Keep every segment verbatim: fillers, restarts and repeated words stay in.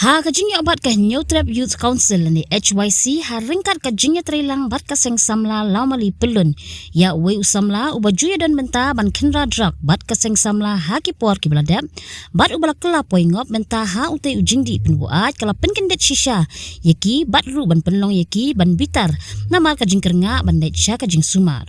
Ha ka jingïoh bat ka Hynñiewtrep Youth Council ne H Y C ha ryngkat ka jingïatreilang bad ka seng samla Lawmali Pyllun, ïa uwei u samla uba ju ïadon bynta ban khynra drok bad ka seng samla ha ki por kiba la dep, bad uba la kylla poi ngop bynta ha utei u jingdih pynbuaid, ka la pynkyndit shisha ïa ki bad ruh ban pynlong ïa ki ban bitar namar ka jingkyrngah ban leit sha ka jingsumar.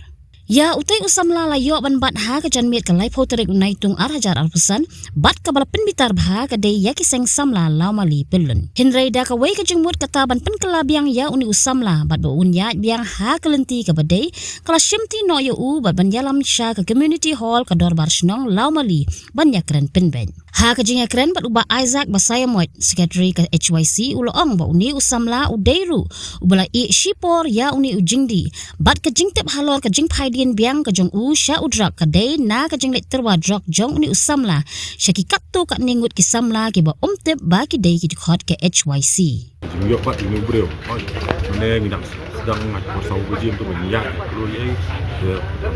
Ïa utei u samla la ïoh ban bat ha ka janmiet ka laiphew tarik u Naitung ar hajar arphew san, bad kaba la pynbitar bha ka dei ïa ki seng samla Lawmali Pyllun. Hynrei da kawei ka jingmut kata ban pynkylla biang ïa une u samla bad ba un ïaid biang ha ka lynti kaba dei, ka la shimti noh ïa u bad ban ïalam sha ka community hall ka dorbar shnong Lawmali ban ïakren pynbeit. Ha ka jingïakren bad u Bah Isaac Basaiawmoit, Secretary ka H Y C, u la ong ba une u samla u dei ruh uba la ïeh shipor ïa une u jingdih, bad ka jingtip halor ka jingphaidien biang ka jong u sha u drok ka dei na ka jingleit tyrwa drok jong une u samla sha ki katto katne ngut ki samla kiba um tip ba ki dei ki dkhot ka H Y C. Jingïoh bat jong u briew. Hooid, mynne ngi dang sdang, nga por saw baje mynta ba ngi ïaid, kloi ei.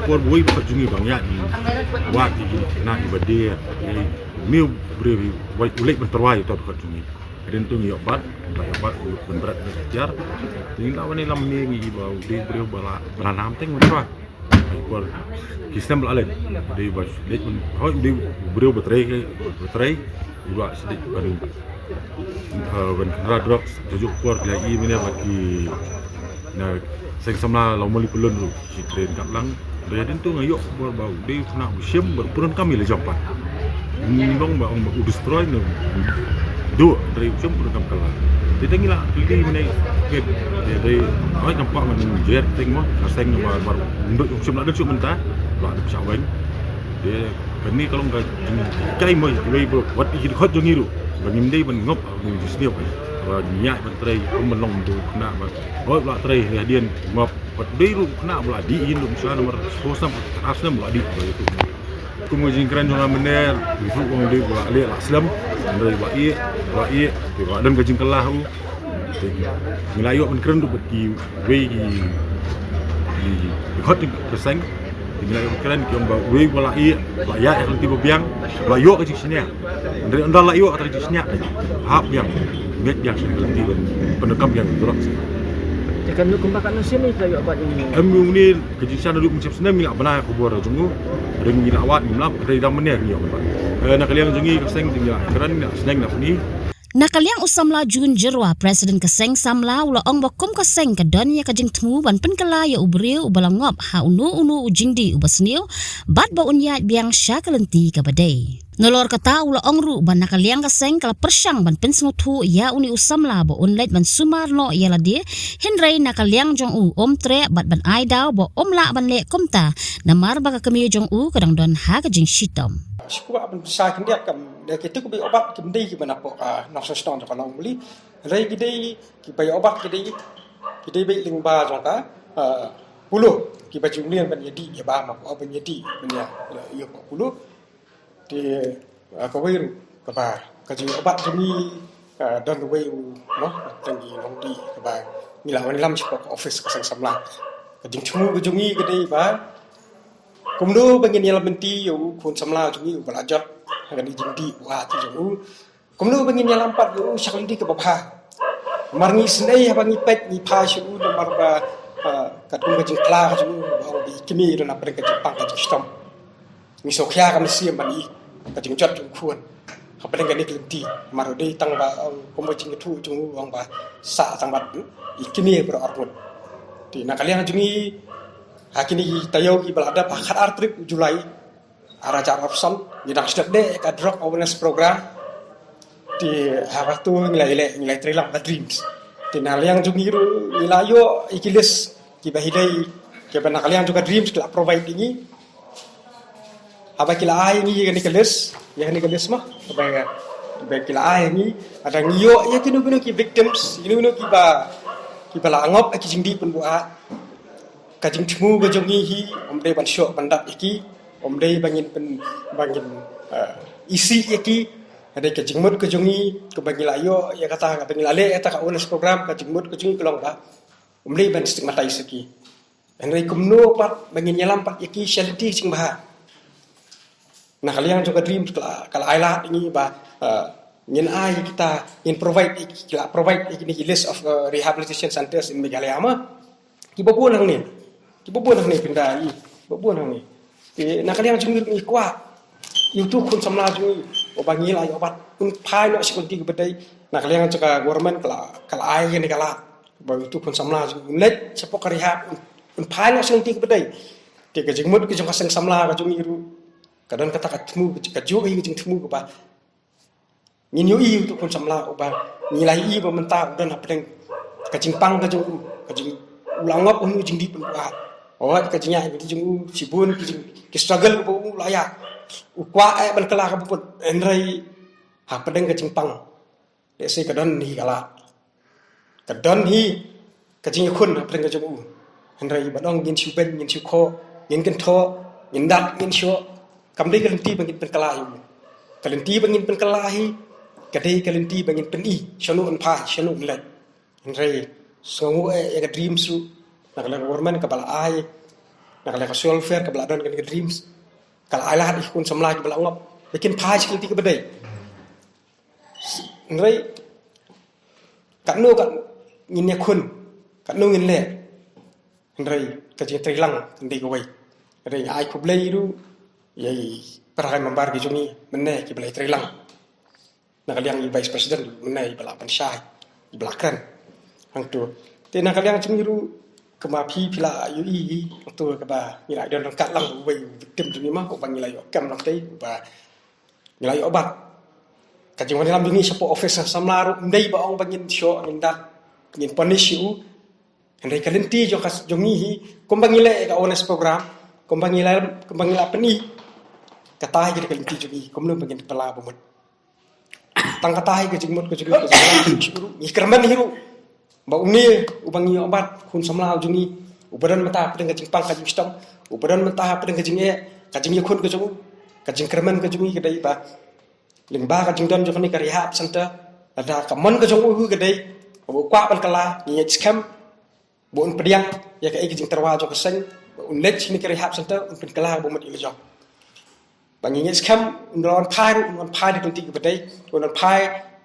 Por ba uwei u dkhot jong ngi ba ngi ïaid, ngi wad ïa ki khynnah kiba die. Ei, une u briew, u leit ban tyrwa ïa uta u dkhot jong ngi. Hadien to ngi ïoh bat, ngi ïoh bat, ngi ïoh ban bret ïa ka tiar. Te ngi la wan ïalam mynne, ngi i ba u dei u briew ba la, ba la nam teng ban tyrwa. Ai por ki snem ba la leit, dei ba leit ban, hooid, dei u briew ba trei, ba trei, u la sdei ba dei, eh, ban khynra drok, juh juh por ki la i mynne ba ki na seng samla Lawmali Pyllun ruh ki trei ryngkat lang. Dei hadien to nga ïoh khubor ba u dei u khynnah ba shim bad u pyndonkam ïa la jong pat. Ym long ba ong ba u destroy ne u duh, dei u shim pyndonkam kylla. Te dei ngi la kylli mynne, ngi dei, hooid, nampak mynne jer teng mo, ka seng ba, ba u shim la dei shu mynta, la dei sha weng. Te kane ka long ka jinghikai mo ïa kiwei, bad ïa ki dkhot jong ngi ruh ba ngim dei ban ngop ha une u jingsniew, ba ngi ïaid ban trei kum ban long u khynnah ba, hooid, ba la trei hadien ngop. Bad dei ruh u khynnah ba la dih, ïa u sha namar sawphew snem, ar snem ba la dih ba ïa u. Kum ka jingkren jong nga mynne, u ruh u ong dei ba la leh la slem, hynrei ba ïeh, ba ïeh, te ba don ka jingkylla ha u. Te ngi la ïoh ban kren ruh bad kiwei ki, ki, ki dkhot jong ka seng. Te ngi la ïoh ban kren, ki ong ba uwei ba la ïeh, ba ïaid ha ka lynti ba biang, ba la ïoh ka jingshaniah. Hynrei ynda la ïoh kata ka jingshaniah, hap biang, ngeit biang sha ka lynti ban pyndonkam biang drok. Te kan ïoh kumba katno sien ngi la ïoh bat ïa une? Em, une ka jingshisha naduh mynshem snem ngi la bna ïa ka khubor jong u. Hynrei ngi la wad, ngim lap, hynrei da mynne ngi ïoh ban bat. Eh, na ka liang jong ngi ka seng, ngi la kren, ngi la sneng, ngi la pyni. Na ka liang u samla Jun Jyrwa, President ka seng samla, u la ong ba kum ka seng ka don ïa ka jingthmu ban pynkylla ïa u briew uba la ngop ha uno uno u jingdih uba sniew, bad ba un ïaid biang sha ka lynti kaba dei. Nalor kata u la ong ruh ba na ka liang ka seng ka la pyrshang ban pynsngewthuh ïa une u samla ba un leit ban sumar noh ïa lade, hynrei na ka liang jong u um treh bad ban ai daw ba um lah ban leh kumta, namar ba ka kmie jong u ka dang don ha ka jingshitom. Shu kwah ban pynshai khyndiat kam, da kitu kiba ïoh bat kim dei kiba napoh, ah, nongshong shnong jong ka Lawmali. Hynrei ki dei kiba ïoh bat ki dei, ki dei beit lyngba jong ka, ah, Polo, kiba ju ngin ban ïadih ïa ba ma ko ban ïadih ban ïa, ïa, ïa ko Polo. Te, ah, kawei ruh kaba ka jingïoh bat jong ngi, ah, don uwei u, noh, tang i nongdih kaba ngi la wan lam shapoh ka office ka seng samla. Ka jingthmu ka jong ngi ka dei ba kumno ba ngin ïalam lynti ïa u khun samla jong ngi uba la jot ha kane ka jingdih ba ti jong u. Kumno ba ngin ïalam pat ïa u sha ka lynti kaba bha. Namar ngi isynei haba ngi peit ngi phai sha u namar ba, ah, katkum ka jingkylla ka jong u ba ong ba i kmie i don hapdeng ka jingpang ka jingshitom. Ngi sngewkhia ka mynsiem ban ïoh ka jingjot jong u khun hapdeng kane ka lynti. Namar u dei tang ba ong kum ka jingïathuh jong u ong ba sah tang bad i kmie baroh arngut. Te na ka liang jong ngi ha kine ki taïew kiba la dep, ha ka khatar tarik u July ar hajar arphew san, ngi dang sdang dei ka drug awareness program. Te ha katu ngi la ïaleh, ngi la ïatreilang bad ka DREAMS. Te na liang jong ngi ruh ngi la ïoh ïa ki list kiba hi dei, kiba na ka liang jong ka DREAMS ki la provide ïa ngi. Haba ki la ai ïa ngi ïa kane ka list, ïa kane ka list ma, haba, haba ki la ai ïa ngi, haba ngi ïoh ïa kino kino ki victims, kino kino kiba, kiba la ngop ha ki jingdih pynbuaid. Ka jingthmu ka jong ngi hi, ym dei ban shoh ban dap ïa ki, ym dei ba ngin pyn, ba ngin, eh, isih ïa ki. Hynrei ka jingmut ka jong ngi kaba ngi la ïoh ïa kata, kaba ngi la leh ïa kata ka awareness program, ka jingmut ka jong ngi ka long ba ym dei ban stigmatize ïa ki. Hynrei kumno pat ba ngin ïalam pat ïa ki sha lynti ka jingbha. Na ka liang jong ka DREAMS ka la, ka la ai lad ïa ngi ba, eh, Ngin ai kita, ngin provide, ki la provide ïa kine ki list of uh, rehabilitation centers in Meghalaya ma. Kiba bun hangne. Kiba bun hangne pynda ïa. Kiba bun hangne. Te na ka liang jong ngi ruh ngi kwah ïa utu u khun samla jong ngi uba ngi la ïoh bat un phai noh sha ka lynti kaba dei. Na ka liang jong ka government ka la, ka la ai kane ka lad ba utu u khun samla jong ngi un leit shapoh ka rehab, un, un phai noh sha ka lynti kaba dei. Te ka jingmut ka jong ka seng samla ka jong ngi ruh ka don kata ka thmu, ka juh hi ka jingthmu kaba ngin ïohi utu u khun samla uba ngi la ïohi ba mynta u don hapdeng ka jingpang ka jong u, ka jing, u la ngop u jingdih pynbuaid. Wat ka jingïaid ka jong u shibun ki jing, ki struggle kaba u la ïaid. U kwah eh ban kylla kaba mut, hynrei hapdeng ka jingpang. Lehse ka don hi ka lad, ka don hi ka jingïakhun hapdeng ka jong u. Hynrei ba dang ngin shu beiñ, ngin shu khoh, ngin kynthoh, ngin dat, ngin shoh. Kam dei ka lynti ba ngin pynkylla ïa u. Ka lynti ba ngin pynkylla hi ka dei ka lynti ba ngin pyni shano un phai, shano un leit. Hynrei sngewnguh eh ïa ka dreams ruh na ka liang ka government kaba la ai, na ka liang ka social welfare kaba la don kane ka dreams, ka la ai lad ïa ki khun samla kiba la ngop ba kin phai sha ka lynti kaba dei. Hynrei katno ka ngin ïakhun, katno ngin leh. Hynrei ka jingtreilang kan dei kawei. Hynrei nga ai khublei ruh ïa i para member ki jong ngi mynne kiba la treilang. Na ka liang i vice president mynne iba la pynshai, iba la kren hangto. Te na ka liang jong ngi ruh kumba phi, phi la ïohi hangto kaba ngi la don ryngkat lang uwei u victim jong ngi ma, uba ngi la ïoh kem lang tei, uba ngi la ïoh bat. Ka jingwan ïalam jong ngi shapoh office samla ruh ym dei ba ong ba ngin shoh, ngin dat, ngin punish ïa u. Hynrei ka lynti jong ka, jong ngi hi, kumba ngi leh ka awareness program, kumba ngi la, kumba ngi la pyni, kata hi ka lynti jong ngi, kumno ba ngin kylla ba mut. Tang kata hi ka jingmut ka jong ngi, ka jingmut ka jong ngi, ngi kyrmen hi ruh ba une uba ngi ïoh bat, khun samla u jong ngi, uba don mynta hapdeng ka jingpang ka jingshitom, uba don mynta hapdeng ka jingeh, ka jingïakhun ka jong u, ka jingkyrmen ka jong ngi ka dei ba lyngba ka jingdon jong kane ka rehab center, lada ka mon ka jong u hi ka dei ba u kwah ban kylla, ngi ngeit skhem ba un pdiang ïa kaei ka jingtyrwa jong ka seng, ba un leit sha kane ka rehab center, un pynkylla ba mut ïa la jong. Ba ngi ngeit skhem un wan phai ruh, un wan phai da ka lynti kaba dei, un wan phai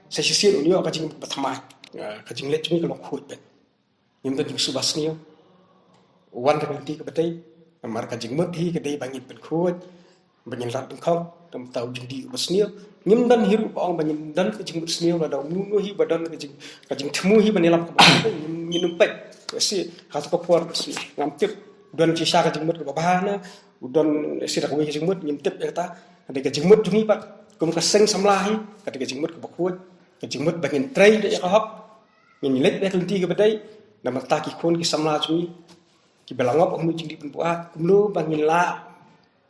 sa shisien un ïoh ka jingmut ba thymmai. Ah, ka jingleit jong ngi ka long khuid beit. Ngim don jingsngewbha sniew. Wan da ka lynti kaba dei, namar ka jingmut hi ka dei ba ngin pynkhuid, ba ngin rat byngkhong, namar u jingdih uba sniew. Ngim don hi ruh ba ong ba ngin don ka jingmut sniew, lada uno uno hi ba don ka jing, ka jingthmu hi ban ïalam kaba ngin, ngin ym peit. Shi, ha kata ka por shi ngam tip. Don shisha ka jingmut kaba bha ne u don shi da kawei ka jingmut, ngim tip ïa kata. Ka dei ka jingmut jong ngi pat kum ka seng samla hi, ka dei ka jingmut kaba khuid, ka jingmut ba ngin trei da ïa ka hok. Ngin leit beit ha ka lynti kaba dei, namar ta ki khun ki samla jong ngi kiba la ngop ha u jingdih pynbuaid, kumno ba ngin lah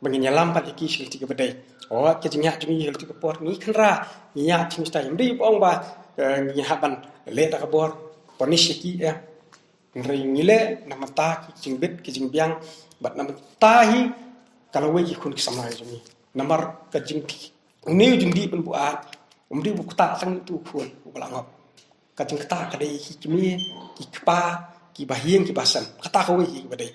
ba ngin ïalam pat ïa ki sha ka lynti kaba dei. Wat ka jingïaid jong ngi ha ka lynti ka por ngi kynra, ngi ïaid jingstad, ym dei ba ong ba, eh, ngi hap ban leh da ka bor punish ïa ki, eh. Hynrei ngi leh namar ta ki jingbit ki jingbiang, bad namar ta hi ka lawei ki khun ki samla jong ngi. Namar ka jing, une u jingdih pynbuaid ym dei ba ktah tang ïa utu u khun uba la ngop. Ka jingktah ka dei ki kmie, ki kpa, ki bahaïing, ki bahasem. Kata kawei hi kaba dei.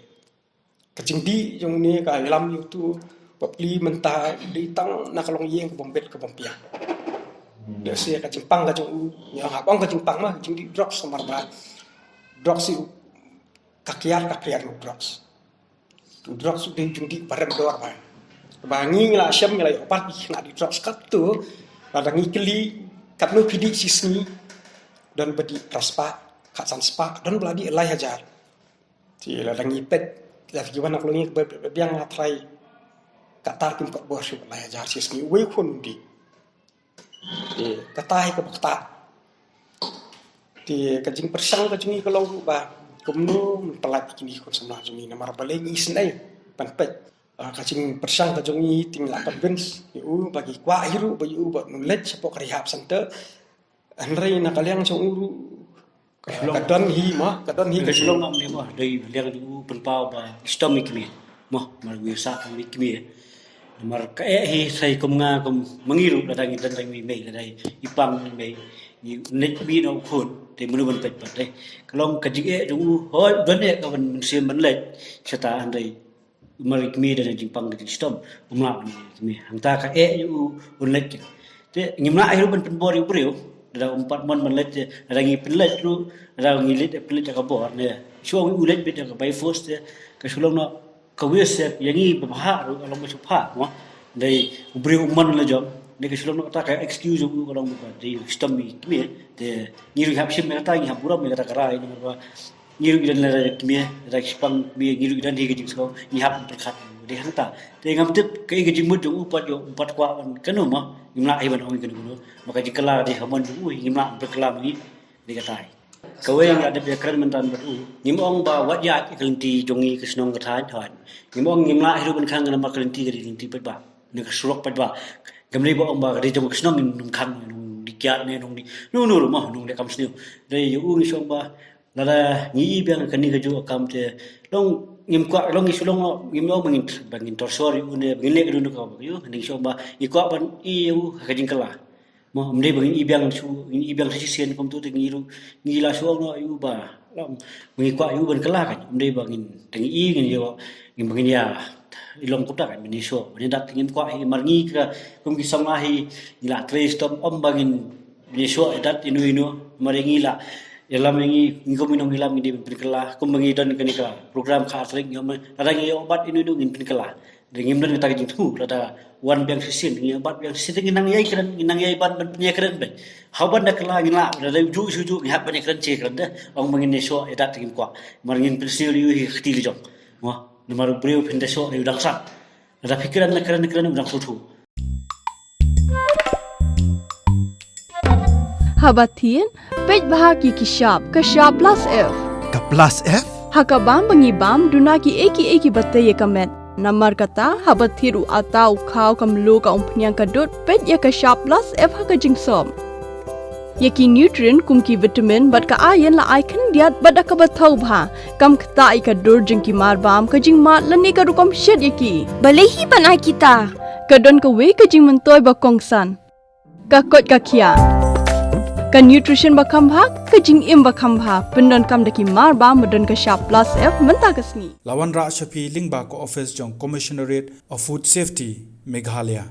Ka jingdih jong une ka ïalam ïa utu u bapli mynta dei tang na ka longïing ka bym bit ka bym biang. Lehse ka jingpang ka jong u, ngi hap ong ka jingpang ma, jingdih drugs, namar ba drugs hi ka kiar ka phiar u drugs. U drugs u dei jingdih ba rem dor ba. Ba ngi, ngi la shem, ngi la ïoh bat ki khynnah dih drugs katto. Lada ngi kylli katno phi dih shi sngi, don ba dih phra spah, khatsan spah, don ba la dih lai hajar. Te lada ngi peit, lada ki wan na ka longïing kaba biang, nga tharai katta kim kot bor shuh lai hajar shi sngi uwei u khun u dih. Te kata hi kaba ktah. Te ka jingpyrshang ka jong ngi ka long ruh ba kumno ban pyllait ïa kine ki khun samla jong ngi, namar balei ngi isynei ban peit. Ah, ka jingpyrshang ka jong ngi te ngi la convince ïa u ba ngi kwah hi ruh ba ïa u ba un leit shapoh ka rehab center. Hynrei na ka liang jong u ruh ka don hi ma, ka don hi ka jong u. Ka long ma, dei na liang jong u pynpaw ba shitom ïa i kmie. Mo, namar u ïa sah ïa i kmie. Namar ka eh hi, sa kum nga, kum ma ngi ruh, lada ngi don tang i mei, lada i pang i mei, ngi leit mih noh u khun, te mano ban peit pat, eh. Ka long ka jingeh jong u, hooid u don eh ka ban mynsiem ban leit, shata hynrei namar i kmie don jingpang ka jingshitom, um lah ban leit i kmie. Hangta ka eh jong u un leit. Te ngim lah hi ruh ban pynbor ïa u briew. Lada um pat mon ban leit te, lada ngi pynleit ruh, lada ngi leit pynleit da ka bor ne. Shu ong u leit beit da ka by force te, ka shu long noh ka waste ïa ngi ba bha ruh, ka long ba shu bha mo. Dei u briew um mon la jong, dei ka shu long noh kata ka excuse u ka long ba dei shitom ïa kmie. Te ngi ruh ngi hap shim ïa kata, ngi hap burom ïa kata ka rai, namar ba ngi ruh ngi don lada kmie, lada ki shipang kmie, ngi ruh ngi don hi ka jingsngew, ngi hap pyrkhat dei hangta. Te ngam tip kaei ka jingmut jong u pat, ïoh u pat kwah ban kano mo, ngim lah hi ban ong kano kano. Ma ka jingkylla dei ha mon jong u, ngim lah pynkylla ma ngi, dei katai. Kawei nga dep ïakren mynta bad u, ngim ong ba wat ïaid ïa ka lynti jong ngi ka shnong ka thaiñ, thaiñ. Ngim ong ngim lah hi ruh ban khang namar ka lynti ka dei lynti paidbah, ne ka surok paidbah. Kam dei ba ong ba ka dei jong ka shnong ngin nym khang, nong dei kiad ne nong dei, no, no, ruh mo, nong dei kam sniew. Dei ïa u ngi shu ong ba lada ngi i biang kane kajuh ka kam te, long ngim kwah, long ngi shu long, ngim long ba ngin, ba ngin torsor ïa u ne ba ngin leh ka dun ka ba ïa u, ngi shu ong ba ngi kwah ban i ïa u ha ka jingkylla. Mo, ym dei ba ngin i biang shu, ngin i biang shisien kumto te ngi ruh ngi la shu ong noh ïa u ba long ba ngi kwah ïa u ban kylla, kan ym dei ba ngin, te ngi i ngin ïoh, ngin ba ngin ïa i long kumta, kan ngin ïa shu ban ïa dat te ngim kwah hi, mar ngi ka kum ki samla hi ngi la trei shitom, ym ba ngin ïa shu ïa dat ino ino, mar ngi la ïalam ïa ngi, ngi kum ngi nongïalam ngi dei ban pynkylla, kum ba ngi don kane ka program khatar ngi ong lada ngi ïoh bat ino ino ngin pynkylla. Dei ngim don kata ka jingthmu, lada wan biang shisien, ngi ïoh bat biang shisien, ngi nang ïai kren, ngi nang ïai ban, ban pynïakren beit. Haba da kylla ngi lah, lada ju shu ju ngi hap ban ïakren, che kren de, ong ba ngin ïa shu ïa dat te ngim kwah. Mar ngin pynsniew ïa u hi ka kti la jong. Mo, namar u briew phin da shu ïa u dang sat. Lada phi kren la kren kren u dang shu thu. Haba thied, peit bha ki ki shap, ka shap plus F. Ka plus F? Ha ka bam ba ngi bam, duna ki ei ki ei ki ba tei ïa ka met. Namar kata, haba thied u ata u khaw ka mluh ka umphniang ka dud, peit ïa ka shap plus F ha ka jingsop. Ïa ki nutrient kum ki vitamin bad ka iron la ai khyndiat bad da kaba thaw bha. Kam ktah ïa ka dur jong ki mar bam, ka jingmad lane ka rukom shet ïa ki. Balei hi ban ai kita? Ka don kawei ka jingmyntoi ba kongsan. Ka koit ka khiah. Ka nutrition ba kham bha, ka jingim ba kham bha. Pyndonkam da ki mar bam ba don ka shap plus F mynta ka sngi. La wanrah sha phi lyngba ka office jong Commissionerate of Food Safety, Meghalaya.